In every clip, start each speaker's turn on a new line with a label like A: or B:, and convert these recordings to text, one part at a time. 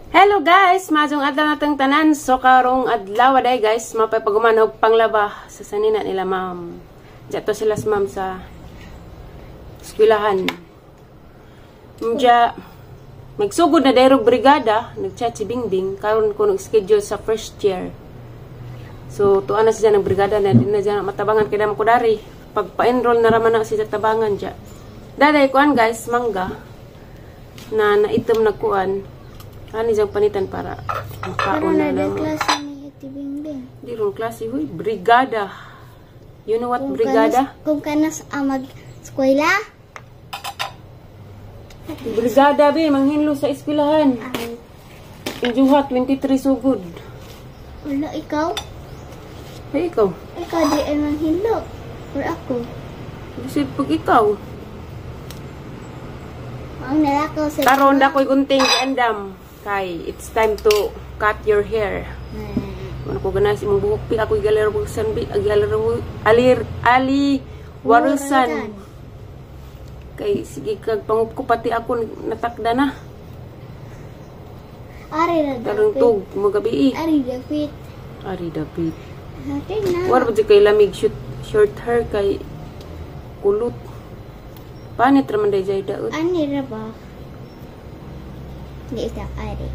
A: Hello guys, maayong adlaw natong tanan. So karong adlaw day guys, mapay paguman og panglaba sa sanina nila ma'am. Diya to sila sa ma'am sa eskwelahan. Diya nagsugod na dayrog brigada, nagchat si Bingbing karon ko nag-schedule sa first year. So tuan na siya ng brigada na din na siya matabangan kay damo ko dari. Pag pa-enroll na raman na siya tabangan diya. Daday kuan guys, mangga na naitom na kuan. Ani siyang panitan para makaon na
B: na
A: lang.
B: Klase ni Ate Bingbing.
A: Di ron klase, huy. Brigada. You know what brigada?
B: Kung kanas ang mag-eskwela?
A: Brigada, be. Manghinlo sa eskwelahan. Injuha, 23 sugod.
B: Wala, ikaw?
A: Ay, ikaw.
B: Ikaw di ay manghinlo. Or ako.
A: Kasi pag ikaw.
B: Ang nalakaw sa...
A: Karon da ko'y gunting andam. Kay, it's time to cut your hair. Ano ko ganas imong buhok pi ako'y galero bugsan bi agalero alir ali warusan. Kay sige kag pangup ko pati ako natakda na.
B: Ari ra
A: Karong tug magabi.
B: Ari dapit.
A: Ari dapit.
B: Na.
A: War ba kay lamig short hair kay kulot. Panit ra man day jay daot.
B: Ani ra ba? Di isa ari.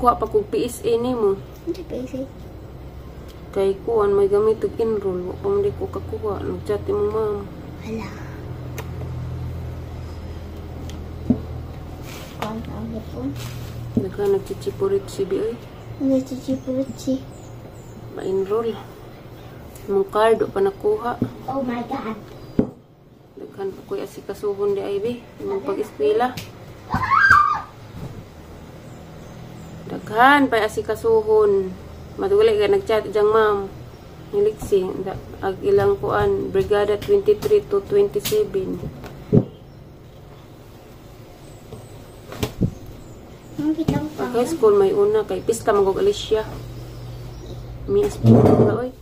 A: Kuha pa kog PSA nimo.
B: Hindi PSA.
A: Kay kuan may gamit og enroll, wa pa man di ko kakuha. Nagchat imong ma'am.
B: Hala. Kuan ang hipon.
A: Nagka nagchichipurit si bi oy.
B: Nagchichipurit si.
A: Ma-enroll. Imong card pa nakuha.
B: Oh my God.
A: Daghan pa ko'y asikasuhon di ay bi. Imong pag-eskwela. Daghan pa'y asikasuhon. Madugli ka nagchat diyang ma'am. Niliksi. Ag ilang kuan. Brigada 23 to 27. Pag high school may una. Kay pista magog Alicia. Mias po ka oy.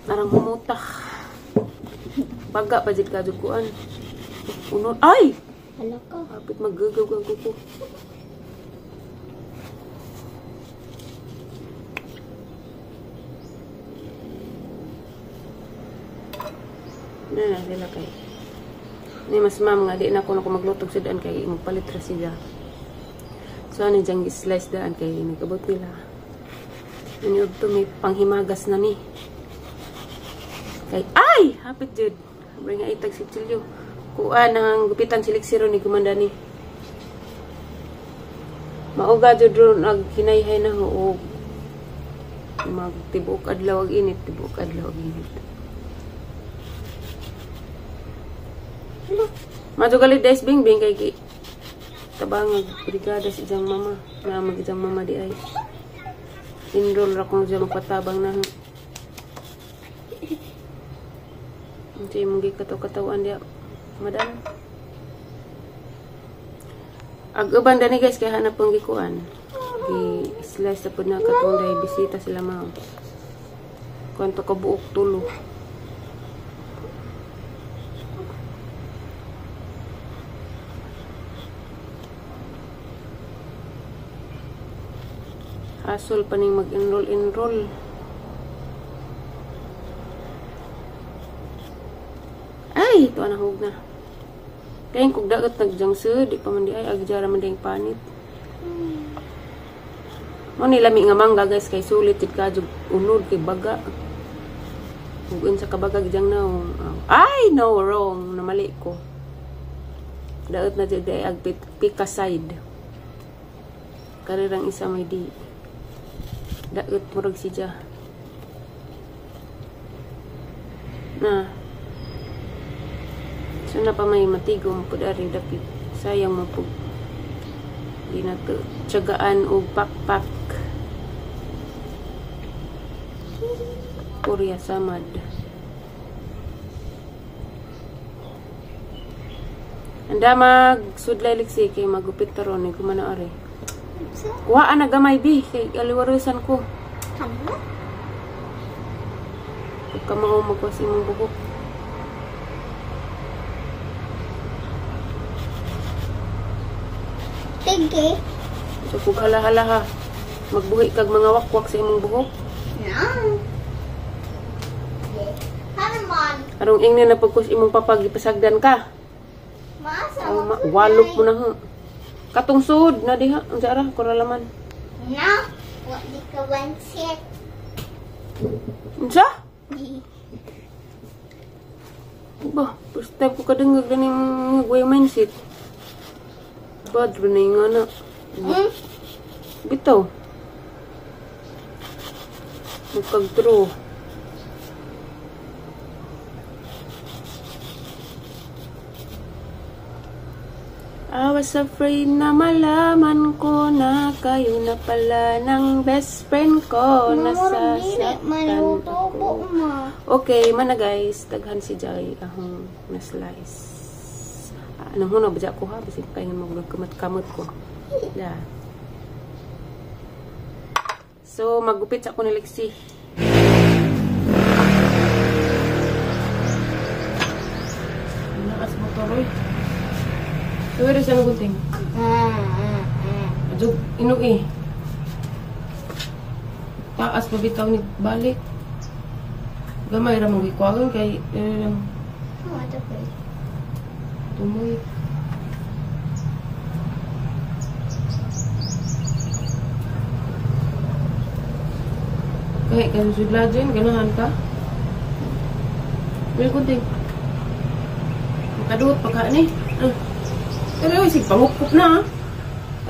A: Arang humutak. Baga pa jud ka jud kuan. Uno ay.
B: Hala ka.
A: Hapit maggagaw ang kuko. Na sila kay. Ni mas ma'am nga di na ko magluto sa daan kay magpalit ra sila. So ani jang slice daan kay nagabot nila. Ani udto may panghimagas na ni. Kay ay hapit jud. Bring nga itag si Chilyo. Kuan ang gupitan si Lixiro ni kumanda ni. Mauga jud ron ag hinayhay na og magtibuok adlaw ag init, tibuok adlaw ag init. Madugalit guys Bingbing kay gi tabang brigada si ijang mama. Na mag ijang mama di ay. Enroll ra kung siya magpatabang na. Unsa imong gikataw-katawan diya, madam? Ag uban dani guys kay hanap pong gikuan. Gi slice sa pud na katong day bisita sila ma'am. Kuan to ka buok tulo. Asol pa ning mag-enroll enroll. Ay, ito na hug na. Kaya kung dagat nagjang sa, di pa man di ay, agjara man di ang panit. Mo ni lami nga mangga guys, kay sulit, tid ka, unod, kay baga. Huguin sa kabaga, gjang na. Ay, no, wrong. Namali ko. Dagat na dyan, di ay, ag pika side. Karirang isa may di. Dagat murag si dya. Na. So na pa may matigo mo pud ari dapit. Sayang mo pud. Di na to tiyagaan og pakpak. Korea samad. Anda magsudlay liksi kay magupit taron ni kumana ari. Kuha na gamay bi kay aliwarusan ko.
B: Hala?
A: Pagka mao magwas imong buhok.
B: Sige.
A: So kung hala-hala ha, magbuhi kag mga wakwak sa imong buhok.
B: No. Hanuman.
A: Arong ingnan na pagkus imong papa gipasagdan ka.
B: Masa
A: Oh, walop mo na ha. Katong sud na diha, ang jara kuralaman.
B: No. Wa di ka wansit.
A: Unsa? Ba, first time ko kadungog ganing way mindset. Bad rin na yung anak. Bitaw. Magkag-draw. I was afraid na malaman ko na kayo na pala ng best friend ko. Nasasaktan ako. Okay, mana guys. Daghan si Jai ahong na-slice. Anong huna ba ko ha? Basig kayo magkamat-kamot ko. Yeah. So, magupit sa ako ni Lexi. Nakas motor eh. Tuwira siya ng gunting. Adyo, inog eh. Taas pa bitaw ni balik. Gamay ra mong gikwagan kay lang. Tumoy. Kahit kayo sudla dyan, ganahan ka. May kunting. Makaduot pa ka ni. Pero ay, sige, pangukop na ah.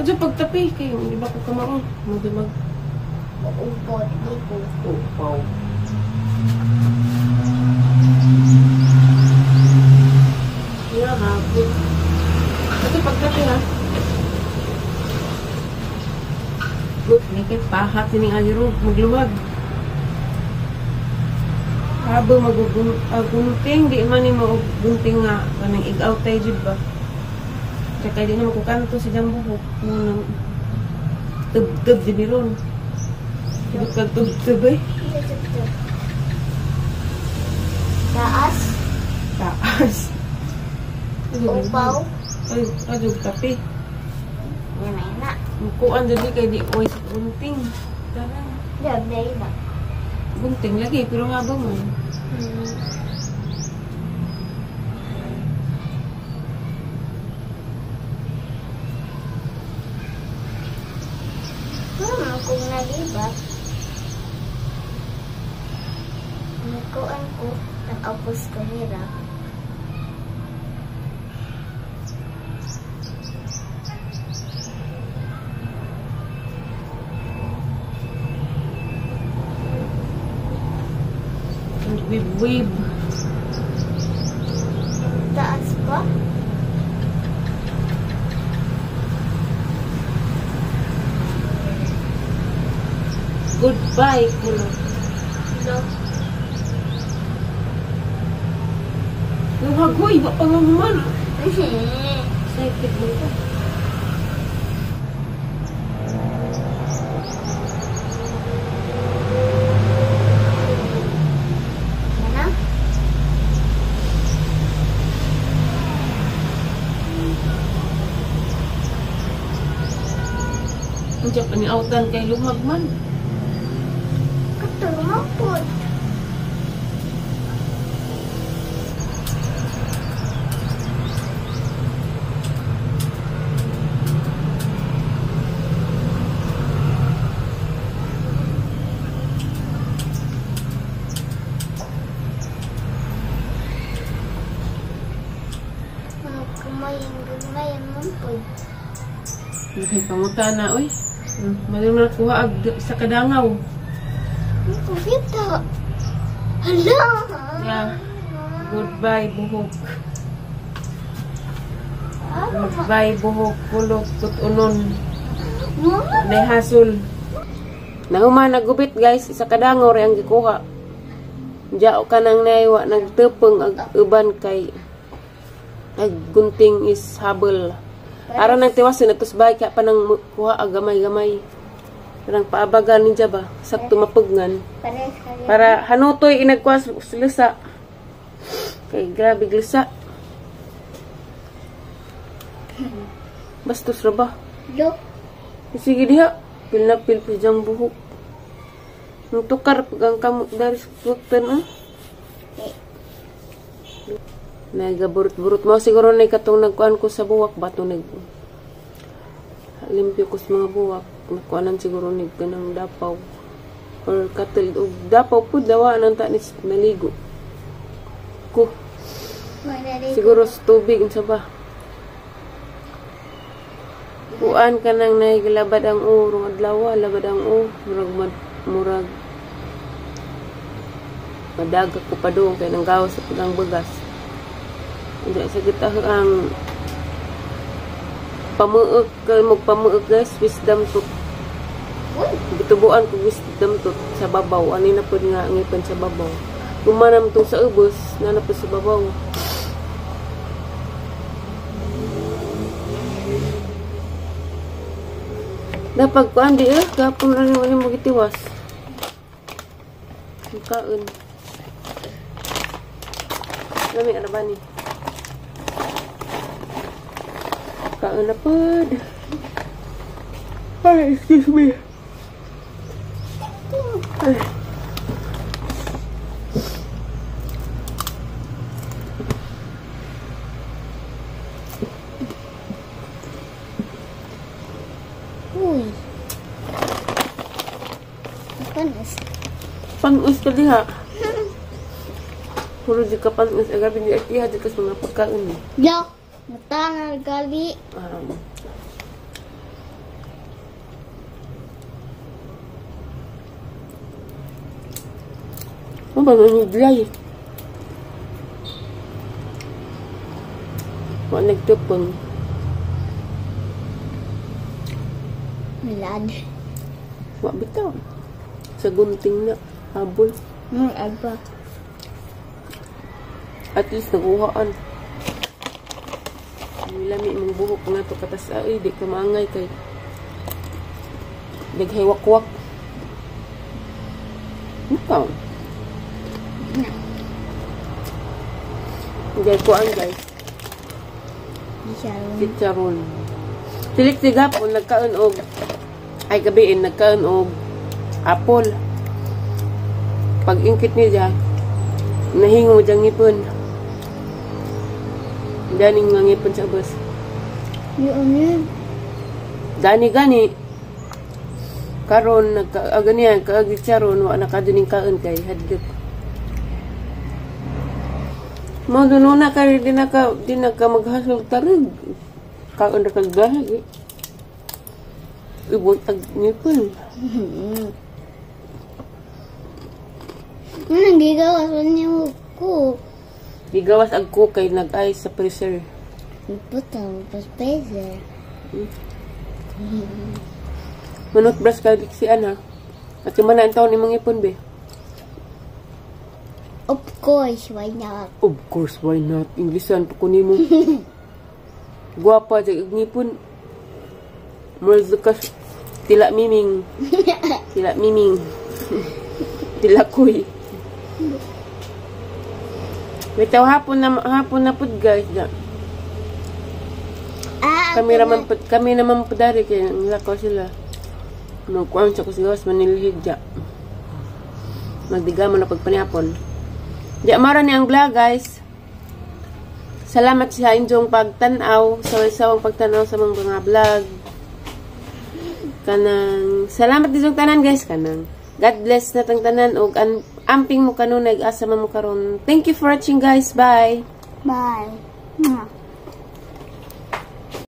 A: Adyo pagtapi, kayo, hindi ba ko kamao? Magdamag.
B: Uupod, di ko.
A: Upaw. Yeah, hapon. Ito pagtapi ha. Look, may pahat sining aliro, magluwag. Habo magugunting, di man ni magugunting nga kanang ig-out tayo jud ba. Tsaka di na makukanto si Jambo buhok mo nang tub-tub di biron. Tubod kag tub-tub eh.
B: Taas.
A: Taas.
B: Upaw.
A: Ay, adyo kape.
B: Gamay na.
A: Mukuan dyan di kay di oy sa gunting. Tara.
B: Gamay na.
A: Gunting lagi, pero nga ba mo?
B: Kung nalibat, nikuan ko, nag-apos kamera.
A: Wib-wib.
B: Taas pa?
A: Goodbye, kulo.
B: No.
A: Luhagoy, wa pa nga man. Excited mo ko.
B: Ano?
A: Unsa pa ni autan kay luhag man.
B: Katulong po.
A: Okay, panguta na, oy. Mali mo nakuha ag sa kadangaw.
B: Kita. Hala.
A: Yeah. Goodbye, buhok. Goodbye, buhok. Kulog, kutunon. Nay hasol. Nahuman nagubit, guys. Sa kadangaw rin ang gikuha. Diya ka nang naiwa nagtepeng ag uban kay ag gunting is habol. Aron nang tiwason atos bay kaya pa nang kuha ag gamay-gamay. Parang paabagan ni ba sakto mapugnan. Para hanutoy inagkuha lusa. Kay grabe glusa. Bastos ra ba?
B: Look.
A: Sige diha. Pil na pil pa diyang buhok. Ang tukar pag ang kamot dari sa tuktan ah. Nagaburot-burot mo. Siguro na katong nagkuan ko sa buwak. Bato nag limpyo ko sa mga buwak. Nagkuanan siguro ni ganang dapaw. Or katil. O dapaw po dawa nang tanis naligo. Ko. Siguro sa tubig. Unsa ba? Kuan ka nang nahigilabad ang urong adlaw, labad ang u, murag murag madaga ko pa doon kay nang gawas sa pulang bagas. Hindi sa kita ang pamuok kay magpamuok guys, wisdom tooth. Gitubuan ko wisdom tooth sa babaw. Ani na pud nga ngipon sa babaw. Kumanam tong sa ubos, na pud sa babaw. Napagkuan di gapon ra ni mo gitiwas. Kaon. Lami ara ba ni? Kaon na pod. Ay, excuse me. Ay.
B: Uy. Panis.
A: Pang-us ka diha. Puro di ka pang-us. Agabi ni Atiha di ka sa mga pagkaon.
B: Yo, matangal gali.
A: Ano ba naniglay? Wala nagtupong.
B: Milad.
A: Wa bitaw. Sa gunting na habol.
B: Aba.
A: At least naguhaan. Lami imong buhok nga to katas ay di ka maangay kay naghaywak-wak. Ikaw. Hindi ko ang guys. Chicharon. Tilik tigapon nagkaon og ay gabiin nagkaon og apple. Pag ingkit niya, nahingo diyang ngipon. Daning nga ngipon sa ubos.
B: Yun.
A: Dani gani. Karon nagka ganiyan kaagi charon wa na kaduning kaon kay hadlok. Mo dununa kay di na ka maghasol tarag. Kaon ra kag gahag. Ibuntag ngipon.
B: Anong gigawas niyo ko?
A: Gigawas ag ko kay nag-ice sa freezer.
B: Butang sa freezer.
A: Manot brush ka si ana. At yung mana ang taon imong ipon be.
B: Of course, why not?
A: Of course, why not? Inglesan pa ko nimo. Guwapa jag ngipon. Murag ka tila miming. Tila miming. Tila kuy. Bitaw hapon na pud guys. Kami naman pud dari kay nilakaw sila. Magkuan sa kusgawas manilhid ja. Magdiga mo na pagpanihapon. Diya mara ni ang vlog guys. Salamat sa inyong pagtan-aw, saway-sawang pagtan-aw sa mga vlog. Kanang salamat din tanan guys kanang. God bless na tang tanan og amping mo kanunay asa man mo karon. Thank you for watching guys. Bye.
B: Bye.